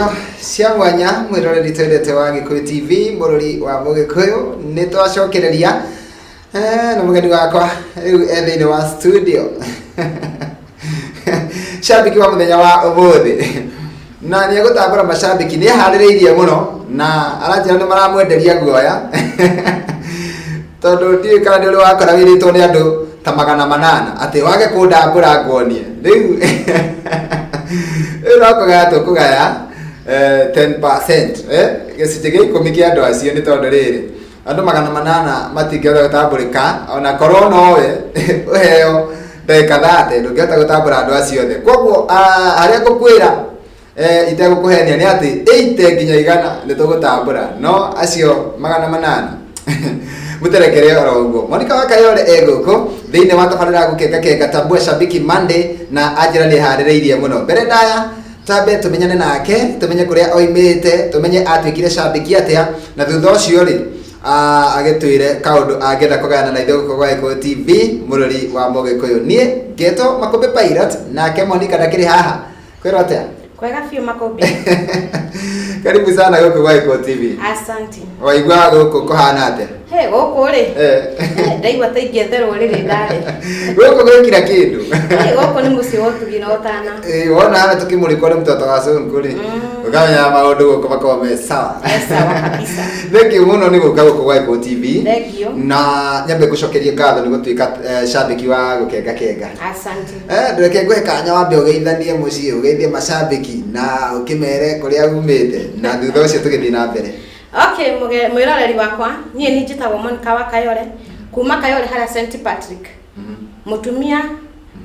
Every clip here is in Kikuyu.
Ndeto cia mwanya mwĩroreri twendete wa Gĩkũyũ TV, mũrori wa Mũgĩkũyũ, nĩ twacokereria na mũgeni wakwa rĩu e thĩinĩ wa studio, cambiki wa mũthenya wa ũmũthĩ, na nĩ egũtambũra macambiki. Nĩ eharĩrĩirie mũno na aranjĩra nĩ maramwenderia guoya, tondũ ndiũĩ kana nĩ ũrĩ wakora wĩrĩtwo nĩ andũ ta 800 atĩ wage kũndambũra nguonie. Rĩu rĩu no kũgaya tũkũgaya 10%, 10% kĩa andũ acio, nĩ tondũ rĩrĩ, andũ 800 matingĩhota gũtambũrĩka. Ona korwo nowe ũheo ndagĩka 30, ndũngĩhota gũtambũra andũ acio othe. Koguo harĩa ngũkwĩra itegũkũhenia nĩ atĩ 80 nginya 100 nĩ tũgũtambũra, no acio 800 mũterekere oro ũguo. Monica wa Kayore e gũkũ thĩinĩ wa tabarĩra gũkenga kenga Tambua Shabiki Monday, na anjĩra nĩ harĩrĩirie mũno. Mbere ndaya tambe tũmenyane nake, tũmenye kũrĩa oimĩte, tũmenye atuĩkire shabiki atĩa, na thutha ũcio rĩ agĩtwĩre kaũndũ angĩenda kũgayana na ithuĩ gũkũ gwa Gĩkũyũ TV, mũrori wa Mũgĩkũyũ. Niĩ ngetwo Makũmbĩ Pilot, nake Monica ndakĩrĩ haha. Kwĩrwo atĩa? Kwega biũ, Makũmbĩ. Karibu sana gũkũ gwa Gĩkũyũ TV. Asante. Waigua gũkũ kũhana atĩa? He gũkũ rĩ, ndaigua ta ingĩetherwo rĩrĩ ndarĩ. Gũkũ gwĩ kila kĩndũ. He gũkũ nĩ mũciĩ wa ũtugi na ũtana. Wona hana tũkĩmũrĩkwo nĩ mtoto wa cũngũ rĩ, ũkamenya maũndũ gũkũ makoragwo me sawa. Me sawa kabisa. Thank you mũno nĩ gũka gũkũ gwa Gĩkũyũ TV. Thank you. Na nyambe ngũcokerie ngatho nĩ gũtuĩka shabiki wa gũkenga kenga. Asante. Ndũreke ngũhe kanya wambe ũgeithanie mũciĩ, ũgeithie macambĩki na ũkĩmere kũrĩa umĩte, na thutha ũcio tũgĩthiĩ na mbere. Okay, mwĩroreri wakwa, niĩ nĩ njĩtagwo Monica wa Kayore, kuma Kayore harĩa St Patrick. Mũtumia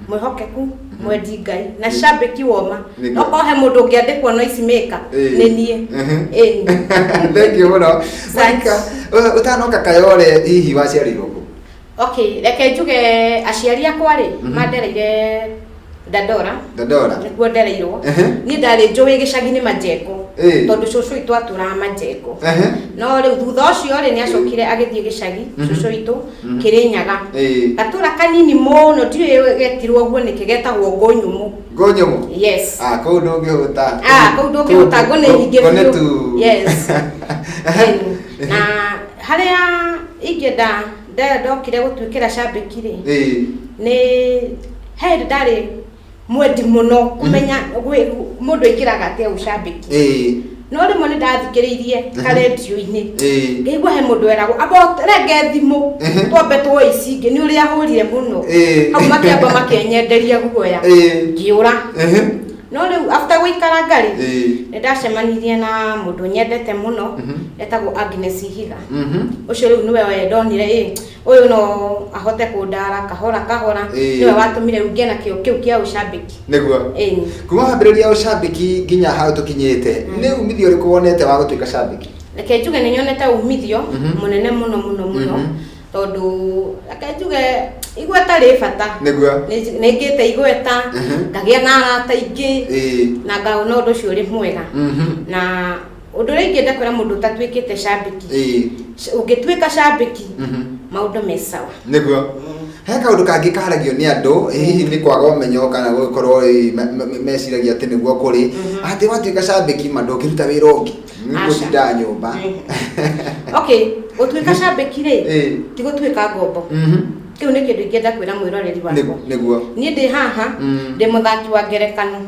mwĩhokeku, mwendi Ngai na shabiki woma. Nĩguo. Okorwo he mũndũ ũngĩandĩkwo noise maker, nĩ niĩ. Ĩni. Thank you mũno. Asante. Monica, ũtanoka Kayore hihi waciarirwo kũ? Okay, reke njuge aciari akwa rĩ, mandereire Dandora. Dandora. Nĩkuo ndereirwo. Niĩ ndarĩ njũĩ gĩcagi-inĩ Majengo, tondũ cũcũ witũ atũraga Majengo. No rĩu thutha ũcio rĩ, nĩ acokire agĩthiĩ gĩcagi, cũcũ witũ, Kĩrĩnyaga. Gatũra kanini mũno, ndiũĩ getirwo ũguo nĩkĩ, getagwo Ngũnyũmũ. Ngũnyũmũ? Yes. Ah, kũu ndũngĩhũta. Ah, kũu ndũngĩhũta, ngũ nĩ nyingĩ Ngũ nĩ biũ. tu. Yes. Ĩni. Na harĩa ingĩenda ndokire gũtuĩkĩra cambĩki rĩ, nĩ he hĩndĩ ndarĩ mwendi mũno kũmenya mũndũ aingĩraga atĩa ũcambĩki. No rĩmwe nĩ ndathikĩrĩirie karendio-inĩ, ngĩigua he mũndũ weragwo amba renge thimũ, twambe tuoe ici ingĩ nĩ ũrĩa ahũrire mũno. Hau makĩamba makĩnyenderia guoya, ngĩũra. No rĩu after gũikaranga rĩ, nĩ ndacemanirie na mũndũ nyendete mũno etagwo Agnes Ihiga. Ũcio rĩu nĩwe ndonire ĩ ũyũ no ahote kũndara kahora kahora. Nĩwe watũmire rĩu ngĩe na kĩo kĩu kĩa ũcambĩki. Nĩguo. Ĩni. Kuma wambĩrĩria ũcambĩki nginya hau tũkinyĩte, nĩ umithio ũrĩkũ wonete wa gũtuĩka cambĩki? Reke njuge nĩ nyonete umithio mũnene mũno mũno mũno, tondũ reke njuge igweta rĩ bata. Nĩ ngĩte igweta, ngagĩa na arata aingĩ, na ngaona ũndũ ũcio ũrĩ mwega. Na ũndũ ũrĩa ingĩenda kwĩra mũndũ ũtatuĩkĩte cambĩki, ũngĩtuĩka cambĩki, maũndũ me sawa. Nĩguo. He kaũndũ kangĩ karagio nĩ andũ, hihi nĩ kwaga ũmenyo kana gũgĩkorwo meciragia atĩ nĩguo kũrĩ, atĩ watuĩka cambĩki ma ndũngĩruta wĩra ũngĩ, nĩ Aca. gũtinda nyũmba. Okay, gũtuĩka cambĩki rĩ, ti gũtuĩka ngombo. Kĩu nĩ kĩndũ ingĩenda kwĩra mwĩroreri wakwa. Nĩguo. Niĩ ndĩ haha, ndĩ mũthaki wa ngerekano.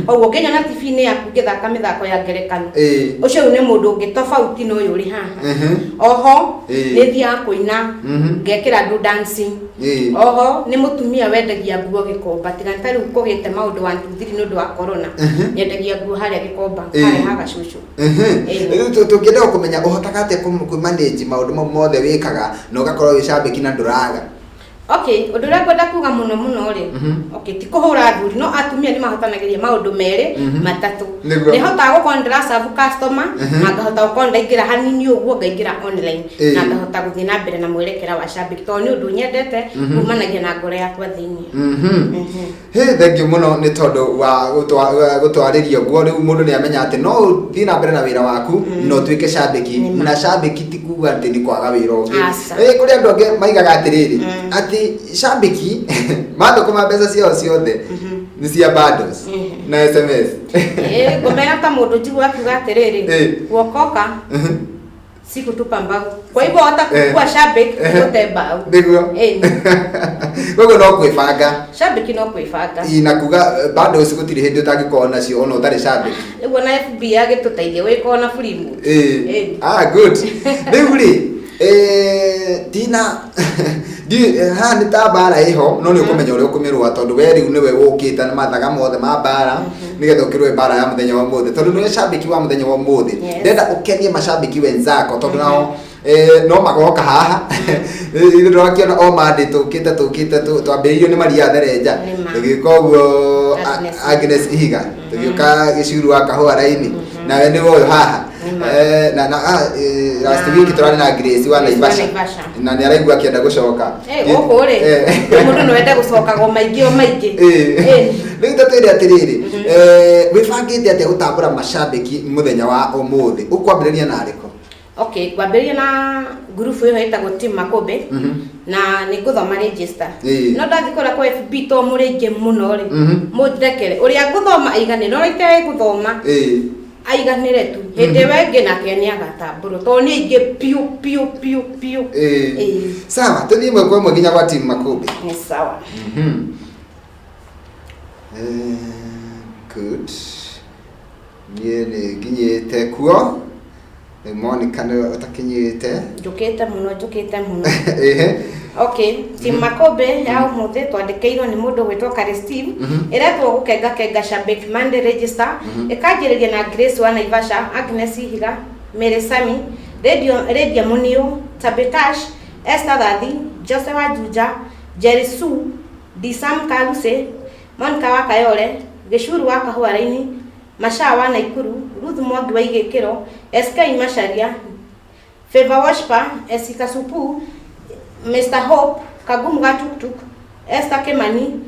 Koguo ũngĩnyona TV-inĩ yaku ngĩthaka mĩthako ya ngerekano, ũcio rĩu nĩ mũndũ ũngĩ tofauti na ũyũ ũrĩ haha. Oho nĩ thiaga kũina, ngekĩra andũ dancing. Oho nĩ mũtumia wendagia nguo Gĩkomba, tiga ta rĩu kũgĩte maũndũ 1 2 3 nĩ ũndũ wa corona. Nyendagia nguo harĩa Gĩkomba, harĩa ha Gacũcũ. Rĩu tũngĩenda kũmenya ũhotaga atĩa kũ manage maũndũ mau mothe wĩkaga na ũgakorwo wĩ cambĩki na ndũraga? Okay, ũndũ ũrĩa ngwenda kuga mũno mũno rĩ, okay, ti kũhũra athuri, no atumia nĩ mahotanagĩria maũndũ merĩ, matatũ. Nĩ hotaga gũkorwo nĩ ndĩracabu customer, na ngahota gũkorwo ndaingĩra hanini ũguo ngaingĩra online, na ngahota gũthiĩ na mbere na mwerekera wa cambĩki, tondũ nĩ ũndũ nyendete kumanagia na ngoro yakwa thĩinĩ. He thank you mũno nĩ tondũ wa gũtwarĩria ũguo. Rĩu mũndũ nĩ amenya atĩ no ũthiĩ na mbere na wĩra waku na ũtuĩke cambĩki, na cambĩki ti kuga atĩ nĩ kwaga wĩra ũngĩ. Aca. Kũrĩ andũ angĩ maigaga atĩrĩrĩ, atĩ cambĩki mathũkũma mbeca ciao ciothe nĩ cia bundles. Na SMS. Ĩĩ, ngũmera ta mũndũ njigua akiuga atĩrĩrĩ, kuokoka si kutupa mbao. Kwa hivyo hata kuwa shabiki gũte mbao. Nĩguo. Ĩni. Koguo no kwĩbanga. Shabiki no kwĩbanga. Ĩ, na kuga bado ũcio gũtirĩ hĩndĩ ũtangĩkorwo nacio ona ũtarĩ shabiki. Rĩu ona FB agĩtũteithia wĩkorwo na free mood. Ĩ. Ĩni. Ah, good. Rĩu rĩ, ndina haha nĩ ta mbara ĩho, no nĩ ũkũmenya ũrĩa ũkũmĩrũa, tondũ we rĩu nĩwe ũkĩte na mathaga mothe ma mbara nĩgetha ũkĩrũe mbara ya mũthenya wa ũmũthĩ, tondũ nĩwe shabiki wa mũthenya wa ũmũthĩ. Ndĩrenda ũkenie macabiki wenzako, tondũ nao no magoka haha. Ithuĩ ndũrakĩona o Monday tũkĩte tũkĩte twambĩrĩirio nĩ Maria Therenja, Nĩma. tũgĩũka ũguo Agnes. Agnes Ihiga, tũgĩũka Gĩcuru wa Kahũa Raini, nawe nĩwe ũyũ haha. Nĩma. Na last week tũrarĩ na Grace wa Grace wa Naivasha. Naivasha. Na nĩ araigua akĩenda gũcoka. Gũkũ rĩ, mũndũ no ende gũcokaga o maingĩ o maingĩ. Ĩni. Rĩu ta twĩre atĩrĩrĩ, wĩbangĩte atĩa gũtambũra macambĩki mũthenya wa ũmũthĩ? Ũkwambĩrĩria na arĩkũ? Okay, ngwambĩrĩria na ngurubu ĩyo ĩtagwo Team Makũmbĩ, na nĩ ngũthoma register. No ndathiĩ kũrĩa kwa FB to mũrĩ aingĩ mũno rĩ, mũndekere ũrĩa ngũthoma aiganĩre, no ite gũthoma aiganĩre tu. Hĩndĩ ĩyo ĩngĩ nake nĩ agatambũrwo, tondũ nĩ aingĩ piũ piũ piũ piũ. Sawa, tũthiĩ ĩmwe kwa ĩmwe nginya gwa Team Makũmbĩ. Nĩ sawa. Good. Niĩ nĩ nginyĩte kuo. Rĩu Monica nĩwe ũtakinyĩte. Njũkĩte mũno, njũkĩte mũno. Ehe. Okay, Team Makũmbĩ ya ũmũthĩ twandĩkĩirwo nĩ mũndũ gwĩtwo Kari Steve, ĩretwo gũkenga kenga Shabik Monday register, ĩkanjĩrĩria na Grace wa Naivasha, Agnes Ihiga, Mary Sami, Radio Radio Munio, Tabitash, Esther Gathi, Jose wa Juja, Jerry Sue, Disam Karuse, Monica wa Kayole, Gĩcuru wa Kahũa Raini, Masha wa Naikuru, Ruth Mwangi wa Igĩkĩro, SK Macharia, Favor Worshiper, Esika Supu, Mr. Hope, Kagumu ga Tuktuk, Esther Kimani,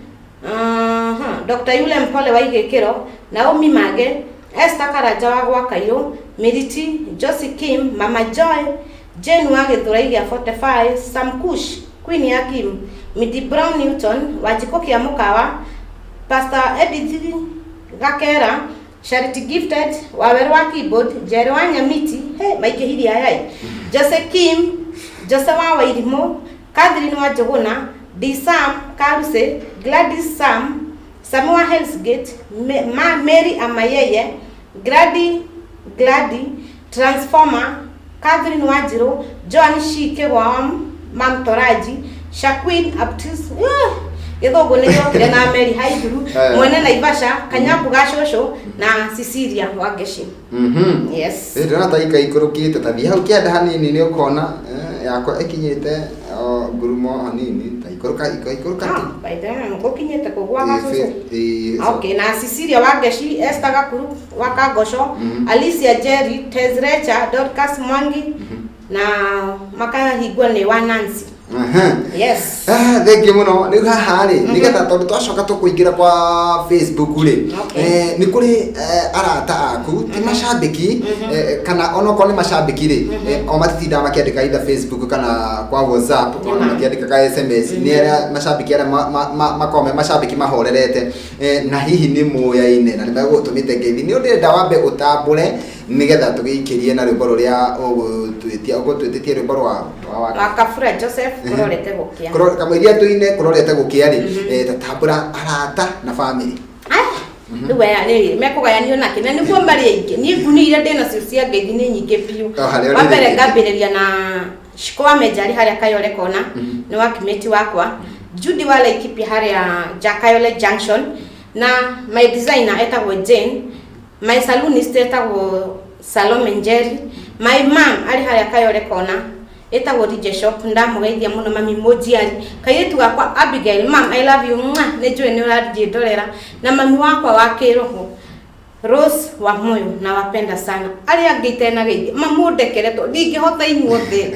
Dr. Yule Mpole wa Igĩkĩro, Naomi Mage, Esther Karanja wa Gwakairũ, Miriti, Josie Kim, Mama Joy, Jane wa Gĩthũrai gĩa 45, Sam Kush, Queen ya Kim, Midi Brown Newton, Wanjikũ kĩa Mũkawa, Pastor Edith Gakera, Charity Gifted, Waweru wa Keyboard, Jerry wa Nyamiti, he maingĩhirie aya, Jose Kim, Jose wa Wairimũ, Catherine wa Njũgũna, D Sam Karuse, Gladys Sam, Samoa Hellsgate, Mary Amayeye, Gladi Gladi, Transformer, Catherine Wanjiru, Joan Shike wa Mam Toraji, Shaquin Aptis, gĩthũngũ nĩ gĩokire na Mary Haithuru, mwene Naivasha, Kanyambu ga cũcũ na Cecilia Wangeci. Yes. Ndĩrona ta ikaikũrũkĩte, ta thiĩ hau kĩanda hanini nĩ ũkona yakwa ĩkinyĩte o ngurumo hanini, ta ikũrũka ikũrũka tu. Ah, by the way, gũkinyĩte kũ gwa gacũcũ? Okay, na Cecilia Wangeci, Esther Gakuru wa Kangosho, Alicia Jerry, Tezrecha, Dorcas Mwangi na makahingwo nĩ wa Nancy. Yes. Ah, thank you mũno. Rĩu haha rĩ, nĩgetha tondũ twacoka tũkũingĩra kwa Facebook rĩ, nĩ kũrĩ arata aku ti macambĩki, kana onokorwo nĩ macambĩki rĩ, o matitindaga makĩandĩka either Facebook kana kwa WhatsApp, ona matiandĩkaga SMS. Nĩ arĩa macambĩki arĩa makoragwo me macambĩki mahorerete, na hihi nĩ moyaine na nĩ megũgũtũmĩte ngeithi. Nĩ ũndĩrenda wambe ũtambũre nĩgetha tũgĩikĩrie na rwĩmbo rũrĩa ũgũtwĩtĩtie, rwĩmbo rwa wa Wa Kabura Joseph, kũrorete gũkĩa. Kamũiria tũine kũrorete gũkĩa rĩ, tatambũra arata na family. Rĩu aya rĩ mekũgayanio nake na nĩguo marĩ aingĩ. Niĩ nguni iria ndĩ nacio cia ngeithi nĩ nyingĩ biũ. O harĩa Wa mbere ũrĩ. ngambĩrĩria na Shiko wa Menjari harĩa Kayole Kona, nĩ wakimĩti wakwa, Judy wa Laikipia harĩa Kayole Junction, na my designer etagwo Jane, my salonist etagwo Salome Njeri, my mom arĩ harĩa Kayole Kona ĩtagwo DJ Shop, ndamũgeithia mũno mami mũnjiari, kairĩtu gakwa Abigail, mam I love you, mwah, nĩ njũĩ nĩ ũranjĩndorera, na mami wakwa wa kĩroho Rose wa Moyo, nawapenda sana. Arĩa angĩ itenageithia mamũndekere tondũ ndingĩhota inyuothe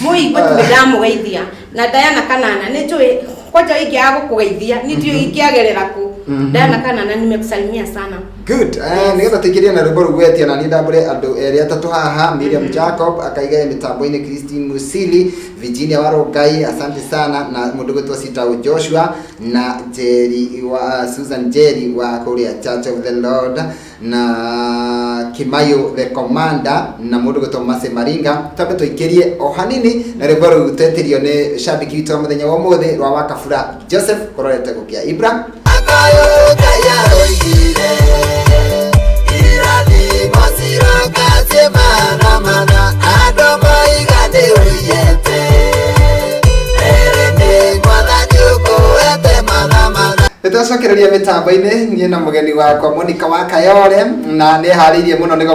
mũigue tu ndamũgeithia. Na Diana Kanana, nĩ njũĩ kwanja ingĩaga gũkũgeithia nĩ ndiũĩ ingĩagerera kũ. Diana Kanana, nimekusalimia sana. Good. Nĩgetha tũingĩrie na rwĩmbo rũu gwetia na niĩ ndambũre andũ erĩ atatũ haha. Miriam Jacob akaiga mĩtambo-inĩ, Christine Musili, Virginia Warongai, asante sana, na mũndũ gwĩtwo Sitau Joshua na Jerry wa Susan Jerry wa kũrĩa Church of the Lord na Kimayo the Commander na mũndũ gwĩtwo Mase Maringa. Twambe tũikĩrie o hanini na rwĩmbo rũu twetĩrio nĩ shabiki witũ wa mũthenya wa ũmũthĩ rwa Wakabura Joseph kũrorete gũkĩa Ibra. Akayoka yaroigire irathimo ciroka ciĩmanamana andũ moiga nĩ ũiyete rĩrĩ nĩ mwathani ũkũhete manamana. Nĩtwacokereria mĩtambo-inĩ niĩ na mũgeni wakwa Monica wa Kayore, na nĩ eharĩirie mũno nĩ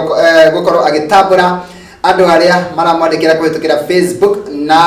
gũkorwo agĩtambũra andũ arĩa maramwandĩkĩra kũhĩtũkĩra Facebook, na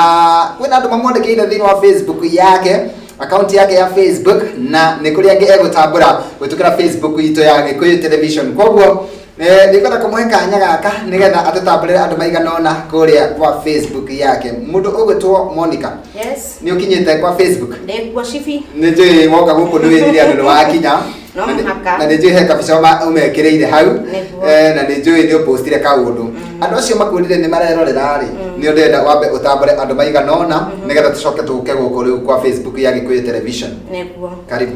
kwĩna andũ mamwandĩkĩire thĩinĩ wa Facebook yake, akaunti yake ya Facebook, na nĩ kũrĩ angĩ egũtambũra kũhĩtũkĩra Facebook itũ ya Gĩkũyũ Television. Koguo nĩngwenda kũmũhe kanya gaka nĩgetha atũtambũrĩre andũ maigana ũna kũrĩa kwa Facebook yake. Mũndũ ũgwĩtwo Monica, Yes. nĩ ũkinyĩte kwa Facebook? Ndĩkuo, cibi. Nĩ njũĩ woka gũkũ nĩ wĩrire andũ nĩ wakinya. No mũhaka. Na nĩ njũĩ he kabica ũmekĩrĩire hau. Nĩguo. Na nĩ njũĩ nĩ ũpostire kaũndũ. Andũ acio makwĩrire nĩ marerorera rĩ, nĩ ndĩrenda wambe ũtambũre andũ maigana ũna nĩgetha tũcoke tũke gũkũ rĩu kwa Facebook ya Gĩkũyũ Television. Nĩguo. Karibu.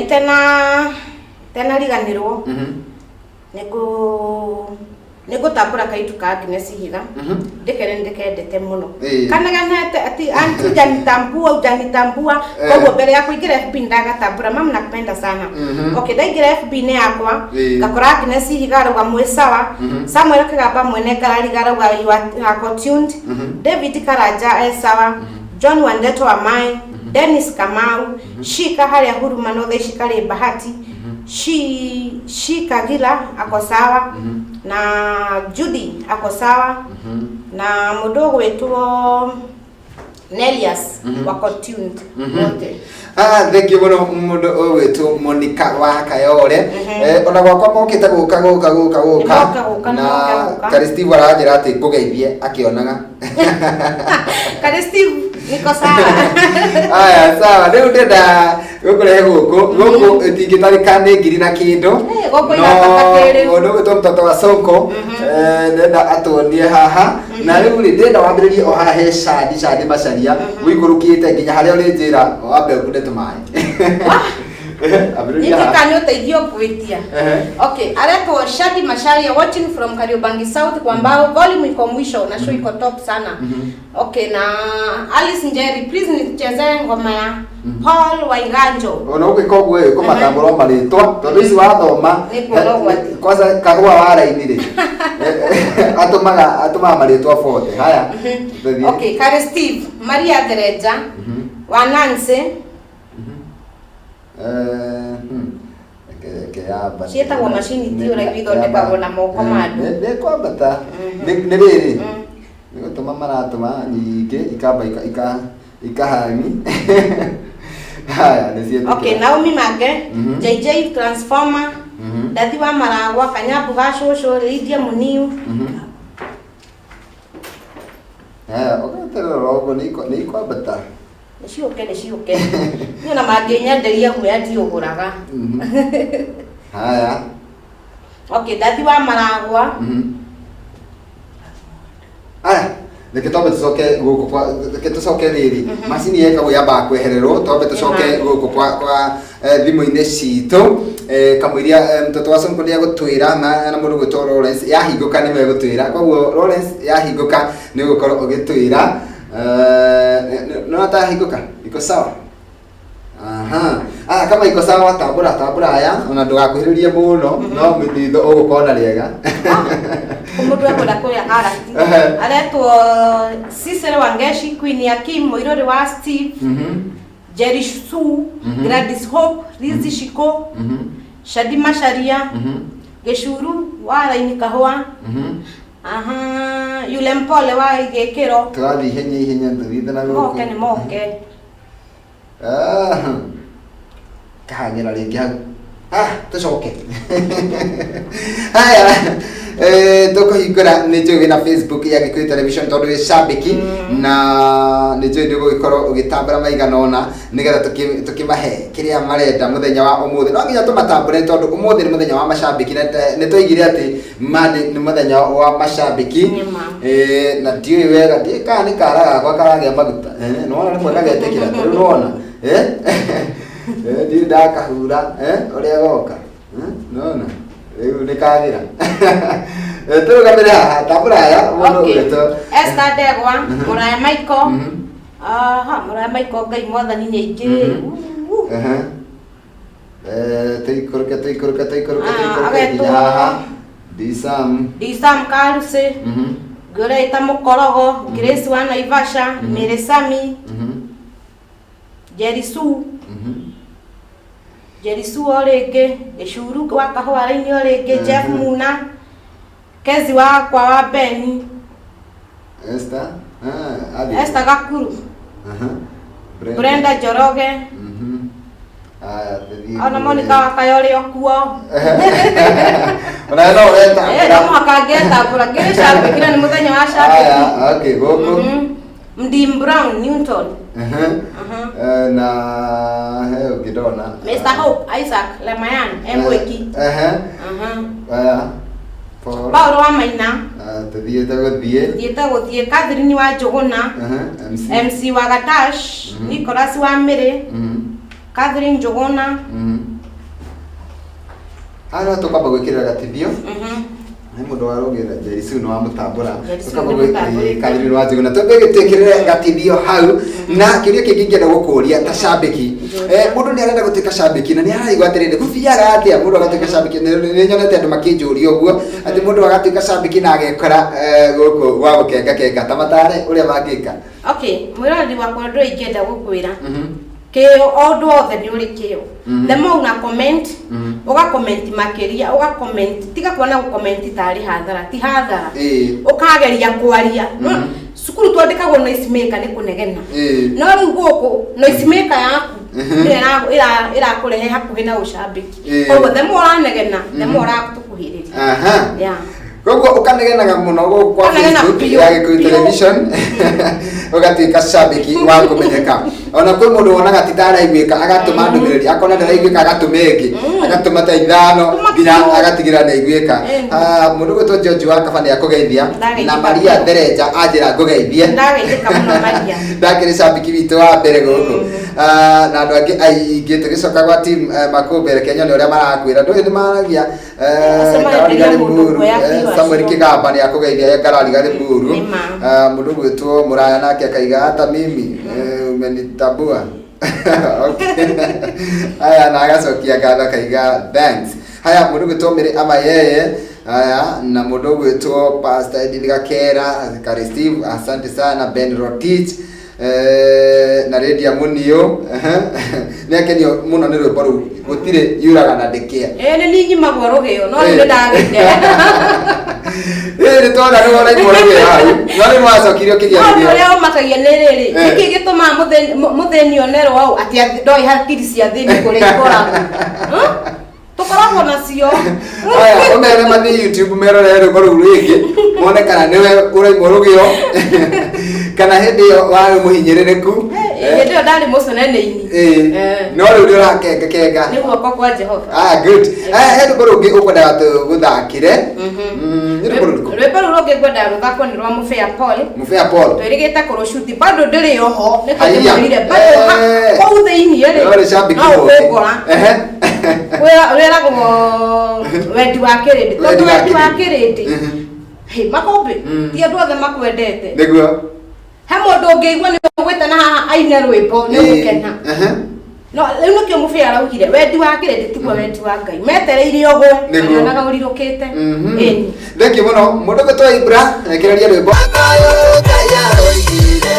Itena itena riganĩrwo, nĩngũtambũra kaitu ka Agnes Ihiga. Ndĩkene ndĩkendete mũno. Kanegenete ati anti hujanitambua, hujanitambua. Koguo mbere ya kũingĩra FB ndagatambũra, "Mama, nakupenda sana." Okay, ndaingĩra FB nĩ yakwa, ngakora Agnes Ihiga arauga mwĩ sawa. Samuel Kĩgamba mwene ngarari arauga you are ako tuned. David Karanja e sawa. John Wandeto wa Mai, Dennis Kamau, Shika harĩa Huruma no thaa ici karĩ Bahati, Shi Shika Gila ako sawa, na Judy ako sawa, na mũndũ ũgwĩtwo Nelias wako tuned wote. Ah, thank you mũno mũndũ ũgwĩtwo Monica wa Kayore. Ona gwakwa mokĩte gũka gũka gũka gũka. Nĩmoka gũka, na nĩmoka gũka. Karĩ Steve aranjĩra atĩ ngũgeithie akĩonaga. Kari Steve, niko sawa. Aya, sawa, rĩu ndĩrenda gũkũrehe gũkũ gũkũ ĩtingĩtarĩka nĩ ngiri na kĩndũ. Gũkũ irataka kĩrĩu. Mũndũ ũgwĩtwo mtoto wa Sonko, ndĩrenda atuonie haha, na rĩu rĩ ndĩrenda wambĩrĩrie o haha he Shadi Shadi Macharia ũikũrũkĩte nginya harĩa ũrĩnjĩra wambe ũkunde tũmaĩ. Ambĩrĩria Ningĩ haha. kana ũteithio ngwĩtia. Okay, aretwo Shadi Macharia watching from Kariobangi South kwa mbao, volume iko mwisho na show iko top sana. Okay, na Alice Njeri, please nichezee ngoma ya Paul Waiganjo. Ona ũgĩka ũguo ĩ kũmatambũra marĩtwa tondũ ici wathoma. Nĩ kuona ũgwati. Kwanza kahũa wa raini rĩ atũmaga atũmaga marĩtwa bote. Haya, tũthiĩ. Okay, Kare Steve, Maria Tereja, wa Nancy, Reke yamba. Ciĩtagwo macini, ti ũraihu, ithondekagwo na moko ma andũ. Nĩ kwambata nĩ rĩrĩ nĩ gũtũma maratũma nyingĩ ikamba ikahangi. Haya, nĩ ciĩtĩkĩra. Okay, Naomi Mange, JJ Transformer, Ndathi wa Maragwa, Kanyambu ga Cũcũ, Lydia Muniu. Haya, ũgeterera oro ũguo nĩ ikwambata. Nĩ ciũke, nĩ ciũke. Niĩ ona mangĩnyenderia guoya ndiũgũraga. Haya. Okay, Ndathi wa Maragwa. Aya, reke twambe tũcoke gũkũ kwa, reke tũcoke rĩrĩ macini yekagwo yambaga kwehererwo, twambe tũcoke gũkũ kwa thimũ-inĩ citũ, kamũiria mtoto wa Sonko nĩ egũtwĩra na mũndũ gwĩtwo Lawrence yahingũka nĩ megũtwĩra. Koguo Lawrence yahingũka nĩ ũgũkorwo ũgĩtwĩra nĩ ta yahingũka iko sawa. Aha. Aya, kama iko sawa, tambũra tambũra. Aya, ona ndũgakuhĩrĩrie mũno no mĩthitho ũgũkorwo na rĩega. Mũndũ ekwenda kũrĩa karati. Aretwo Cicero Wangeshi, Queen Yakim, Mũirũrĩ wa Steve, Jerry Sue, Gladys Hope, Lizzy Shiko, Shadi Macharia, Gĩcuru wa Raini Kahũa, aha, yule mpole wa Igĩkĩro. Tũrathiĩ ihenya ihenya tũthiĩte na Moke gũkũ. Nĩ moke. Ah. Kahang'ĩra rĩngĩ hau. Ah, tũcoke. Haya. Tũkũhingũra nĩ njũĩ wĩna Facebook ya Gĩkũyũ Television tondũ wĩ cambĩki na nĩ njũĩ nĩ ũgũgĩkorwo ũgĩtambũra maigana ũna nĩgetha tũkĩmahe kĩrĩa marenda mũthenya wa ũmũthĩ. No nginya tũmatambũre tondũ ũmũthĩ nĩ mũthenya wa macambĩki na nĩ twoigire atĩ Monday nĩ mũthenya wa macambĩki. Nĩ ma. Na ndiũĩ wega, ndiũĩ kana nĩ kara gakwa karagĩa maguta. Nĩwona rĩmwe gagetĩkĩra, ta rĩu nĩwona. Ndiũĩ ndakahura, ũrĩa goka. Nĩwona? Rĩu nĩ kagĩra. Tũrũgamĩre haha, tambũra aya, mũndũ Okay. ũgwĩtwo. Esther Ndegwa, Mũraya Michael. Aha, Mũraya Michael, Ngai mwathani nĩ aingĩ. Uu. Aha. Tũikũrũke, tũikũrũke, tũikũrũke, Ah, tũikũrũke agetwo. nginya haha. Disam. Disam Karusi, Ngũrĩa ĩta Mũkorogo, Grace wa Naivasha, Mary Sami, Jerisu, Jerisu o rĩngĩ, Gĩcuru wa Kahũa Raini o rĩngĩ, Jeff Muna, Kezi wakwa wa Beni, Esther. Ah, athiĩ. Esther Gakuru, Aha. Brenda. Brenda Njoroge, Aya, tũthiĩ ona kũrĩ- Monica wa Kayore o kuo. Ona no ũretambũra. No mũhaka ngetambũra, ngĩrĩ cambĩki na nĩ mũthenya wa cambĩki. Aya, okay, gũkũ. Mdim Brown Newton. Na he ũngĩ ndona. Mr. Hope Isaac Lemayan Emweki. Aya. Paul. Paul wa Maina. Ah, tũthiĩte gũthiĩ. Thiĩte gũthiĩ. Catherine wa Njũgũna. MC. MC wa Gatash. Nicholas wa Mĩrĩ. Catherine Njũgũna. Haha no tũkwamba gwĩkĩrĩra gatithio. Nĩ mũndũ wa rũgĩra Jerisu nĩ wamũtambũra. Jerisu Tũkamba nĩ mũtambũrĩte. Catherine wa Njũgũna. Twambe gĩtwĩkĩrĩre gatithio hau. Na kĩũria kĩngĩ ingĩenda gũkũria ta cambĩki. Mũndũ nĩ arenda gũtuĩka cambĩki na nĩ araigua atĩrĩrĩ, gũthiaga atĩa mũndũ agatuĩka cambĩki? Nĩ nyonete andũ makĩnjũria ũguo atĩ mũndũ agatuĩka cambĩki na agekora gũkũ gwa gũkengakenga ta matare ũrĩa mangĩka. Okay, mwĩroreri wakwa ũndũ ũrĩa ingĩenda gũkwĩra. Kĩo, o ũndũ wothe nĩ ũrĩ kĩo. The more una comment, ũga comment makĩria, ũga comment, tiga kuona gũ comment tarĩ hathara, ti hathara. Ũkageria kwaria. Cukuru twandĩkagwo noise maker nĩ kũnegena. No rĩu gũkũ noise maker yaku nĩyo ĩrakũrehe hakuhĩ na ũcambĩki. Koguo the more ũranegena, the more ũratũkuhĩrĩria. Yeah. Koguo ũkanegenaga mũno gũkũ kwa Ũkanegena Facebook biũ, ya Gĩkũyũ biũ. Television, ũgatuĩka cambĩki wa kũmenyeka. Ona kwĩ mũndũ wonaga ti ta araiguĩka agatũma ndũmĩrĩri, akona ndaraiguĩka agatũma ĩngĩ, agatũma ta ithano Tũma nginya biũ. agatigĩrĩra nĩ aiguĩka. Mũndũ ũgwĩtwo George wa Kaba nĩ akũgeithia, Ndageithĩka na Maria mũno. Therenja anjĩra ngũgeithie. Ndageithĩka mũno Maria. Ndakĩrĩ cambĩki witũ wa mbere gũkũ. Na andũ angĩ aingĩ tũgĩcoka gwa team Makũmbĩ, reke nyone ũrĩa marakwĩra. Ndũĩ nĩ maragia. Acio Ngarari marenderia Gari mũndũ Muru, kuoya view Samuel acio. Kigamba nĩ akũgeithia Ngarari Gari Muru. Nĩ ma. Mũndũ ũgwĩtwo Mũraya nake akaiga hata mimi umenitambua. Okay. Haya, na agacokia ngatho akaiga thanks. Haya, mũndũ ũgwĩtwo Mary Amayeye. Haya, na mũndũ ũgwĩtwo Pastor Edith Gakera, Kari Steve, asante sana. Ben Rotich, na Lydia Munio. Nĩ akenio mũno nĩ rwĩmbo rũu, gũtirĩ yuraga na ndĩkĩa. Nĩ niĩ nyimagwo rũgĩo, no rĩu nĩ ndagĩire. Nĩ twona nĩ wona imwe rũgĩo hau, no rĩu wacokire ũkĩgĩa No ũndũ rũgĩo. ũrĩa ũmakagia nĩ rĩrĩ, nĩkĩ gĩtũmaga mũthĩni onerwo ũũ atĩ ndoĩ hakiri cia thĩni kũrĩa ikoragwo? Tũkoragwo nacio. Aya, ũmere mathiĩ YouTube merorere rwĩmbo rũu rĩngĩ, mone kana nĩwe ũraimwo rũgĩo kana hĩndĩ ĩyo warĩ mũhinyĩrĩrĩku. Hĩndĩ ĩyo ndarĩ mũcenene-inĩ. No rĩu nĩ ũrakenga kenga. Nĩ guoko kwa Jehova. Good. He rwĩmbo rũngĩ ũkwendaga tũgũthakĩre? Nĩ rwĩmbo rũrĩkũ? Rwĩmbo rũu rũngĩ ngwendaga rũthakwo nĩ rwa Mũbĩa Paul. Mũbĩa Paul. Twĩrĩgĩte kũrũcuti, bado ndĩrĩ oho, nĩ Haiya. tũkĩmwĩrire, bado kũu thĩiniĩ rĩ, No rĩ cambĩki no mũũgĩ. ũkũngora. Wĩragwo wendi wa kĩrĩndĩ. Wendi Tondũ wa wendi wa kĩrĩndĩ. kĩrĩndĩ. Hĩ, makũmbĩ, ti andũ othe makwendete. Nĩguo. He mũndũ ũngĩigua nĩ ũgwĩtana haha aine rwĩmbo, nĩ ũgũkena. No rĩu nĩkĩo Mũbĩa araugire, wendi wa kĩrĩndĩ tiguo wendi wa Ngai. Metereire ũgwe, Nĩguo. marĩonaga ũrirũkĩte. Ĩni. Thengiũ mũno. Mũndũ ũgwĩtwo Ibra, rekereria rwĩmbo. Akayũ Ngai aroigire,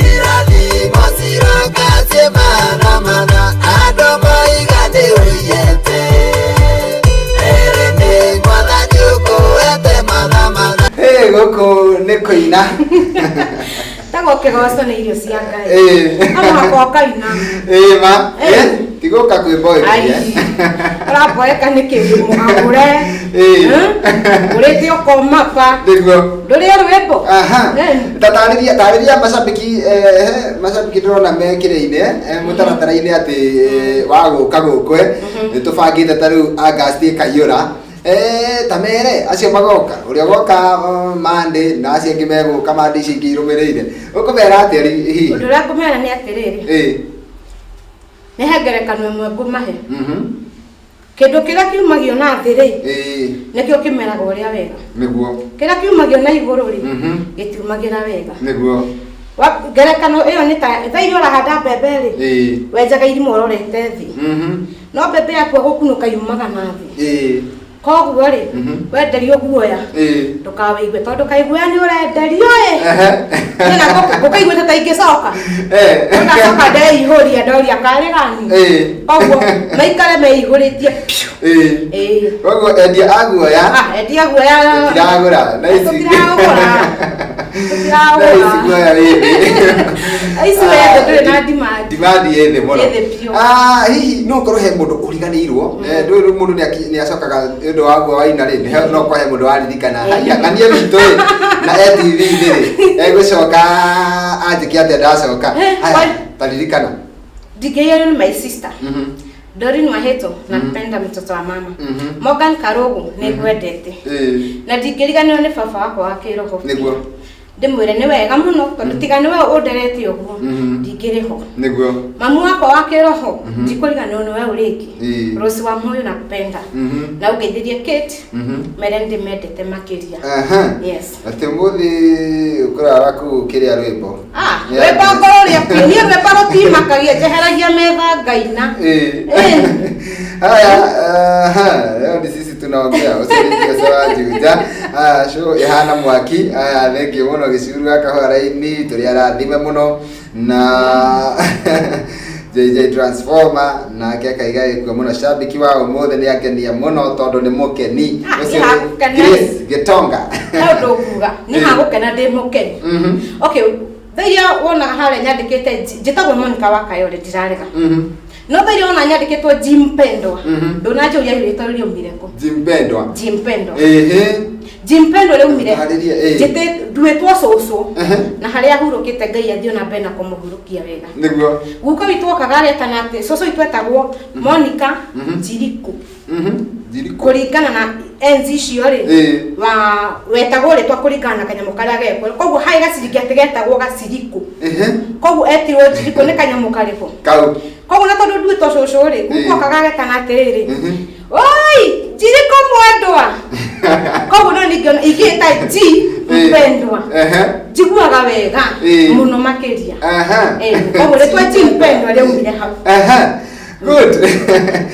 irathimo ciroka ciĩ mana mana, andũ moiga nĩ ũiyĩte. Rĩrĩ nĩ mwathani ũkũhete mana mana. Ĩ, gũkũ nĩ kũina. Tagwo kĩgoco nĩ irio cia Ngai. No mũhaka ũkaina. Ma. Ti Ndigũka kwĩmboĩria. Ai, ũramboeka nĩkĩ wĩ mũhagũre? Ĩĩ. Ũrĩte ũkomaba. Nĩguo. Ndũrĩe rwĩmbo. Aha. Eh. Ta tarĩria tarĩria macambĩki macambĩki ndĩrona me kĩrĩa-inĩ mũtaratara-inĩ atĩ wa gũka gũkũ nĩ tũbangĩte ta rĩu August ĩkaiyũra. Ta mere acio magoka ũrĩa ũgoka Monday na acio angĩ megũka Monday icio ingĩ irũmĩrĩire. Ũkũmera atĩa hihi? Ũndũ ũrĩa ngũmera nĩ atĩrĩrĩ. Ĩĩ. Nĩ he ngerekano ĩmwe ngũmahe. Kĩndũ kĩrĩa kiumagio na thĩ rĩ, Ĩĩ. nĩkĩo kĩmeraga ũrĩa wega. Nĩguo. Kĩrĩa kiumagio na igũrũ rĩ, gĩtiumagĩra wega. Nĩguo. Ngerekano ĩyo nĩ ta thaa iria ũrahanda mbembe rĩ, Ĩĩ. wenjaga irima ũrorete thĩ. No mbembe yaku gũkunũka yumaga na thĩ. Ĩĩ. Koguo rĩ, wenderio guoya, Ĩĩ. ndũkawĩigue tondũ kaiguoya nĩ ũrenderio ĩ. Ehe. Nĩ ngũkaiguĩte ta ingĩcoka. Eh. Ndacoka ndeihũria ndoria karĩ gani. Ĩĩ. Koguo maikare meihũrĩtie piũ. Ĩĩ. Ĩĩ. Koguo endia a guoya Ah, endia guoya. tũtiragũra na ici. Tũtiragũra. Na ici guoya wĩ thĩ. Ici we ndũrĩ na demand. Demand ĩ thĩ mũno. Ĩ thĩ biũ. Ah, hihi no ũkorwo he mũndũ ũriganĩirwo. Ndũĩ rĩu mũndũ nĩ acokaga nĩ ũndũ wa guo waina rĩ, no ũkorwo he mũndũ waririkana. Haiya, ng'ania witũ ĩ, na e TV-inĩ rĩ, egũcoka anjĩke atĩa ndacoka. Haya, ta ririkana. Ndingĩiyũrio nĩ my sister. Doreen Waheto, nakupenda mtoto wa mama. Morgan Karogo, nĩngwendete. Na ndingĩriganĩrwo nĩ baba wakwa wa kĩroho. Nĩguo. Ndĩmwĩre nĩ wega mũno tondũ tiga nĩwe ũnderete ũguo, ndingĩrĩ ho. Nĩguo. Mamu wakwa wa kĩroho, ndikũriganĩrwo nĩwe ũrĩngĩ. Ĩĩ. Rose wa Moyo nakupenda. Na ũngeithirie Kate, mere ndĩmendete makĩria. Aha. Yes. Atĩ ũmũthĩ ũkũrara kũu ũkĩrĩa rwĩmbo. Ah, Yeah. rwĩmbo ngorũrĩa biũ. Niĩ rwĩmbo rũtimakagia, njeheragia metha ngaina. Eh. Eh. Haya, aha, leo ni sisi tunaongea usiringie sawa Juja. Ah, show ihana mwaki. Haya, thank you muno gĩcuru gaka hwara-inĩ tũrĩ arathime mũno na JJ Transformer nake akaiga gĩkuo mũno shabiki wa ũmũthĩ nĩ akenia mũno tondũ nĩ mũkeni. Ah, Ũcio nĩ nĩ hagũkena. Grace Gĩtonga. He ũndũ nguga, nĩ hagũkena ndĩ mũkeni. Okay, thaa iria wonaga harĩa nyandĩkĩte njĩtagwo Monica wa Kayole ndirarega. No thaa iria wona nyandĩkĩtwo Jim Pendwa, ndũnanjũria rĩtwa rĩu rĩaumire kũ. Jim Pendwa. Jim Pendwa. Ehe. Jim Pendwa rĩaumire. Tarĩria, ĩĩ. Njĩtĩ nduĩtwo cũcũ. Ehe. Na harĩa ahurũkĩte Ngai athiĩ ona mbere na kũmũhurũkia wega. Nĩguo. Guka witũ okaga aretana atĩ cũcũ witũ etagwo Monica Njiriku. Njiriku. Kũringana na enzi icio rĩ, Ĩĩ. wa wetagwo rĩtwa kũringana na kanyamũ karĩa gekwo. Koguo harĩ gaciringi atĩ getagwo gaciriku. Ehe. Koguo etirwo Njiriku nĩ kanyamũ karĩkũ. Kau. Koguo na tondũ nduĩtwo cũcũ rĩ, Ĩĩ. guka okaga agetana atĩrĩrĩ, Oi, Njiriku mwendwa. Koguo no ningĩona ingĩta G mpendwa. Ehe. Njiguaga wega Ĩĩ. mũno makĩria. Aha. Koguo rĩtwa G mpendwa rĩaumire hau. Aha. Good.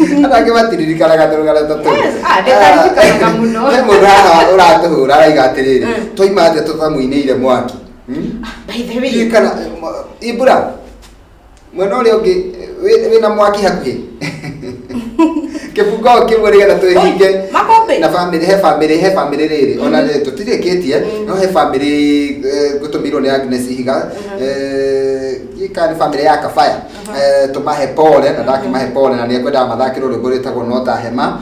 Andũ angĩ matiririkanaga tũrũgano ta tũu. Yes, ah, ndĩkaririkanaga mũno. He mũndũ haha ũratũhũra araiga atĩrĩrĩ, Mm. twaima atĩa tũtamũinĩire mwaki. By the way. Ririkana, Ibra, mwena ũrĩa ũngĩ wĩna mwaki hakuhĩ. Kĩbungo kĩmwe nĩgetha twĩhinge. Oi, makũmbĩ. Na family, he family, he family rĩrĩ. Ona tũtirĩkĩtie, no he family ngũtũmĩirwo nĩ Agnes Ihiga. Gĩka nĩ family ya Kabaya. Tũmahe pole na ndakĩmahe pole na nĩekwendaga mathakĩrwo rwĩmbo rwĩtagwo no ta hema.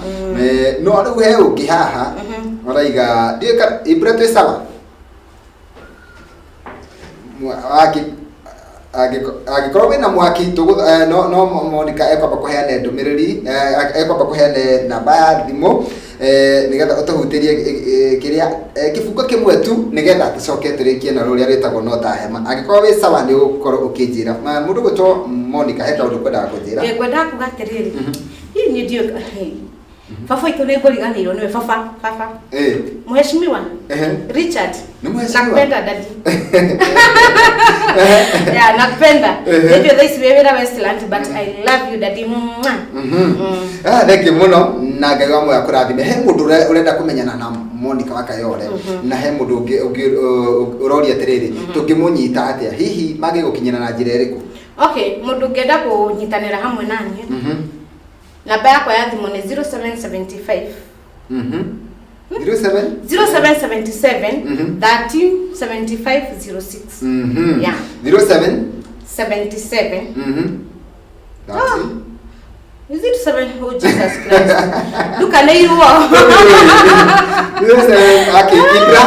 No rĩu he ũngĩ haha araiga ndiũĩ kana Ibra twĩ sawa. Angĩkorwo wĩna mwaki no no Monica ekwamba kũheana ndũmĩrĩri, ekwamba kũheana namba ya thimũ nĩgetha ũtũhutĩrie kĩrĩa kĩbungo kĩmwe tu nĩgetha tũcoke tũrĩkie na rũrĩa rwĩtagwo no ta hema. Angĩkorwo wĩ sawa nĩ ũgũkorwo ũkĩnjĩra. Mũndũ gwĩtwo Monica he kaũndũ kwendaga kũnjĩra. Ngwendaga kuga atĩrĩrĩ, hihi niĩ ndiũĩ baba witũ nĩ ngũriganĩirwo nĩwe baba, baba. Mheshimiwa Richard. Ni mheshimiwa? Nakupenda daddy. Yeah, nakupenda. Ndio thaa ici wĩ wĩra Westland but I love you daddy. Mwah. Ah, thank you mũno na Ngai wa muoyo akũrathime. He mũndũ ũrenda kũmenyana na Monica wa Kayole na he mũndũ ũngĩ ũroria atĩrĩrĩ, tũngĩmũnyita atĩa? Hihi mangĩgũkinyĩra na njĩra ĩrĩkũ? Okay, mũndũ ũngĩenda kũnyitanĩra hamwe na niĩ. Namba yakwa ya thimũ nĩ 0775. 07? 0777 13 75 06. Yeah. 07? 77. 13. Is it seven? Oh, Jesus Christ. Ndukanĩirwo. Akĩingĩra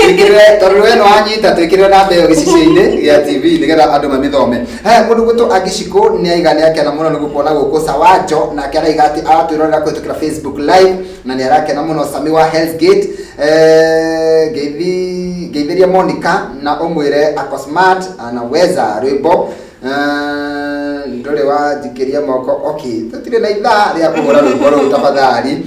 ĩkĩrĩre tondũ we nĩwanyita twĩkĩrĩre namba ĩyo gĩcicio-inĩ gĩa TV nĩgetha andũ mamĩthome. He mũndũ gwĩtwo Agĩcikũ nĩ aiga nĩ akena mũno nĩ gũkuona gũkũ Sawajo, nake araiga atĩ aratwĩrorera kũhĩtũkĩra Facebook live na nĩ arakena mũno. Sami wa Hell's Gate, ngeithi ngeithĩria Monica na ũmwĩre ako smart anaweza rwĩmbo. Ndũrĩ wanjikĩria moko. Okay, tũtirĩ na ithaa rĩa kũhũra rwĩmbo rũu tafadhali.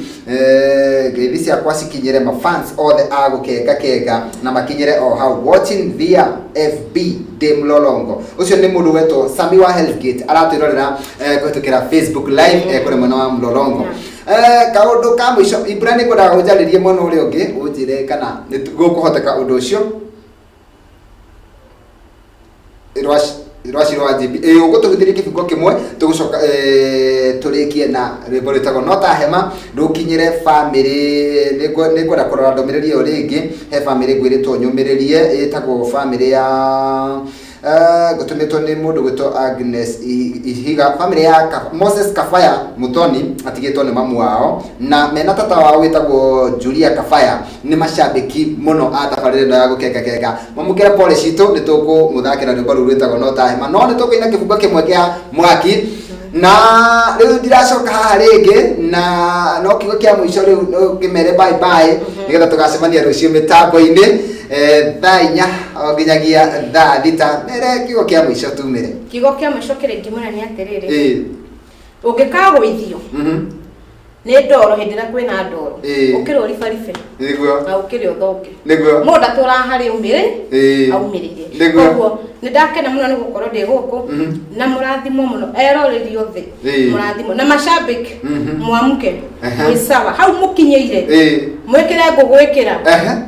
Ngeithi ciakwa cikinyĩre mafans othe a gũkenga kenga na makinyĩre o hau watching via FB ndĩ Mlolongo. Ũcio nĩ mũndũ wetwo Sami wa Hell's Gate aratwĩrorera kũhĩtũkĩra Facebook live kũrĩa mwena wa Mlolongo. Kaũndũ ka mũico Ibra, nĩ ngwendaga ũnjarĩrie mwena ũrĩa ũngĩ ũnjĩre kana nĩ gũkũhoteka ũndũ ũcio rwaci rwa GB ĩ ũgũtũhithĩria kĩbungo kĩmwe tũgũcoka tũrĩkie na rwĩmbo rwĩtagwo no ta hema rũkinyĩre famĩlĩ. Nĩngwenda kũrora ndũmĩrĩri ĩyo rĩngĩ. He famĩlĩ ngwĩrĩtwo nyũmĩrĩrie ĩtagwo famĩlĩ ya ngũtũmĩtwo nĩ mũndũ gwĩtwo Agnes Ihiga, famĩlĩ ya Moses Kafaya Muthoni atigĩtwo nĩ mamu wao na mena tata wao wĩtagwo Julia Kafaya. Nĩ macambĩki mũno a tabarĩra ĩno ya gũkenga kenga. Mamũkĩre pole citũ, nĩ tũkũmũthakĩra rwĩmbo rũu rwĩtagwo no ta hema, no nĩ tũkũina kĩbungo kĩmwe kĩa mwaki na rĩu ndiracoka haha rĩngĩ na no kiugo kĩa mũico rĩu no ngĩmere bye bye nĩgetha tũgacemania rũciũ mĩtambo-inĩ thaa 4 o nginyagia thaa 6. Mere kiugo kĩa mũico tumĩre. Kiugo kĩa mũico kĩrĩa ingĩmwĩra nĩ atĩrĩrĩ, ũngĩkagũithio nĩ ndoro hĩndĩ ĩrĩa kwĩna ndoro, ũkĩrĩ ũribaribe na ũkĩrĩ ũthonge. Mũndũ ndatũraga harĩa aumĩrĩ aumĩrĩire. Koguo nĩ ndakena mũno nĩ gũkorwo ndĩ gũkũ na mũrathimwo mũno eroreri othe. Mũrathimwo na macambĩki mwamke mwĩ sawa hau mũkinyĩire, mwĩkĩre ngũgwĩkĩra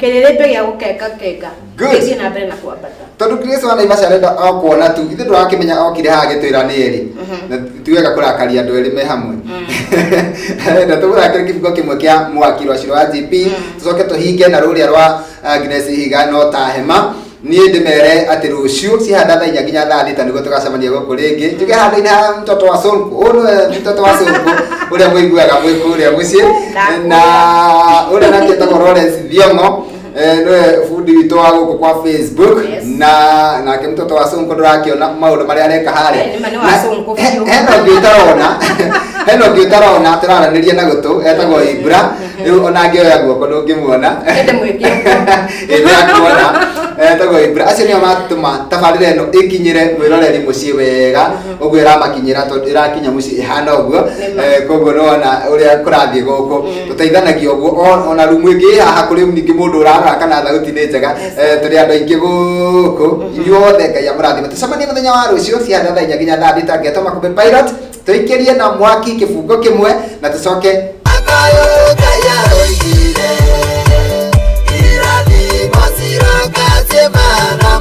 kĩrĩrĩmbĩ gĩa gũkenga kenga gĩthiĩ na mbere na kwambata. Tondũ Grace wa Naivasha arenda o kuona tu, ithuĩ ndũrakĩmenya okire haha agĩtwĩra nĩ erĩ na ti wega kũrakaria andũ erĩ me hamwe. Arenda tũmũthakĩre kĩbungo kĩmwe kĩa mwaki rwaci rwa GP, tũcoke tũhinge na rũrĩa rwa Agnes Ihiga no ta hema. Niĩ ndĩmere atĩ rũciũ cihanda thaa 4 nginya thaa 6 nĩguo tũgacemania gũkũ rĩngĩ. Njuge handũ-inĩ ha mtoto wa Sonko, ũyũ nĩwe mtoto wa Sonko ũrĩa mũiguaga mwĩ kũrĩa mũciĩ, na ũrĩa nake etagwo Lawrence Thiong'o, nĩwe bundi witũ wa gũkũ kwa Facebook. Na nake mtoto wa Sonko ndũrakĩona maũndũ marĩa areka harĩa. Nĩma nĩ wa Sonko biũ. Hena ũngĩ ũtarona, hena ũngĩ ũtarona tũraranĩria na gũtũ etagwo Ibra. Rĩu ona angĩoya guoko ndũngĩmuona. Ende mwĩke ũguo. Ĩndĩrakuona etagwo Ibra. Acio nĩo matũma tabarĩra ĩno ĩkinyĩre mwĩroreri mũciĩ wega ũguo ĩramakinyĩra, tondũ ĩrakinya mũciĩ ĩhana ũguo. Nĩma. Koguo nĩwona ũrĩa kũrathiĩ gũkũ tũteithanagia ũguo. Ona rumu ĩngĩ ĩ haha kũrĩ ningĩ mũndũ ũrarora kana thauti nĩ njega. Tũrĩ andũ aingĩ gũkũ inyuothe, Ngai amũrathime. Tũcemanie mũthenya wa rũciũ cihana thaa 4 nginya thaa 6. Ngetwo Makũmbĩ Pilot, tũikĩrie na mwaki kĩbungo kĩmwe na tũcoke. Akayũ Ngai aroigire irathimo ciroka ciĩ mana.